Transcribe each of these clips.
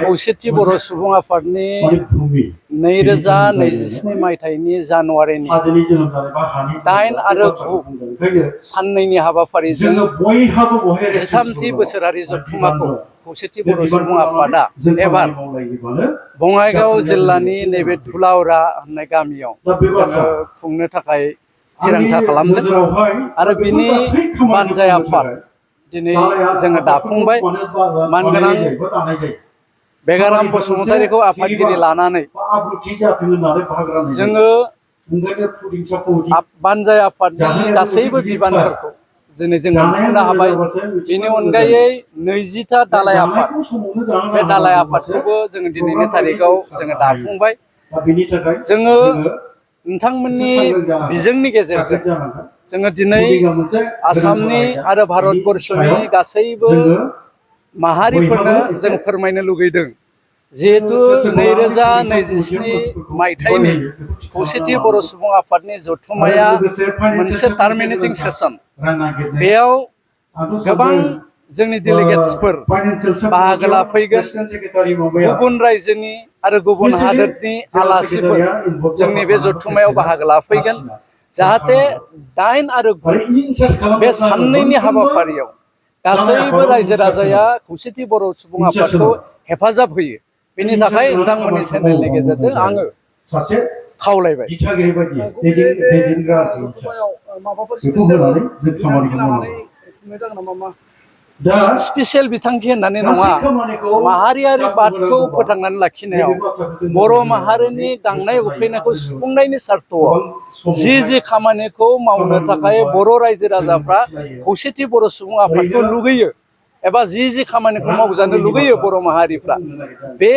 खौसेथि बर' सुबुं आफादनि 2027 मायथाइनि जानुवारिनि 8 आरो 9 साननैनि हाबाफारिजों 13थि बोसोरारि जथुम्माखौ खौसेथि बर' सुबुं आफादा एबार बङाइगाव जिल्लानि नैबे धुलाउरा होननाय गामियाव जोङो खुंनो थाखाय थिरांथा खालामदों आरो बिनि बानजाय आफाद दिनै जोङो दाफुंबाय मानगोनां बेगाराम बसुमतारीखौ आफादगिरि लानानै जोङो बानजाय आफादनि गासैबो बिबानफोरखौ दिनै जों मोनफुंनो हाबाय। बेनि अनगायै 20था दालाय आफाद बे दालाय आफादखौबो जोङो दिनैनि थारिखआव जोङो दाफुंबाय। जोङो नोंथांमोननि बिजोंनि गेजेरजों जोङो दिनै आसामनि आरो भारतबर्षनि गासैबो माहारिफोरनो जों फोरमायनो लुगैदों जिहेतु 2027 मायथाइनि खौसेथि बर' सुबुं आफादनि जथुम्माया मोनसे टार्मिनेटिं सेसन। बेयाव गोबां जोंनि डेलिगेट्सफोर बाहागो लाफैगोन। गुबुन रायजोनि आरो गुबुन हादोरनि आलासिफोर जोंनि बे जथुम्मायाव बाहागो लाफैगोन जाहाथे 8 आरो 9 बे साननैनि हाबाफारियाव गासैबो रायजो राजाया खौसेथि बर' सुबुं आफादखौ हेफाजाब होयो। बेनि थाखाय नोंथांमोननि चेनेलनि गेजेरजों आङो खावलायबाय। स्पेसियेल बिथांखि होननानै नङा, माहारियारि बादखौ फोथांनानै लाखिनायाव बर' माहारिनि गांनाय उखैनायखौ सुफुंनायनि सार्थआव जि खामानिखौ मावनो थाखाय बर' रायजो राजाफ्रा खौसेथि बर' सुबुं आफादखौ लुगैयो एबा जि खामानिखौ मावजानो लुगैयो बर' माहारिफ्रा, बे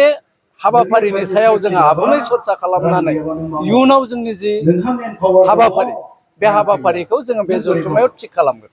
हाबाफारिनि सायाव जोङो आबुङै सरसा खालामनानै इयुनाव जोंनि जि हाबाफारि बे हाबाफारिखौ जोङो बे जथुम्मायाव थिग खालामगोन।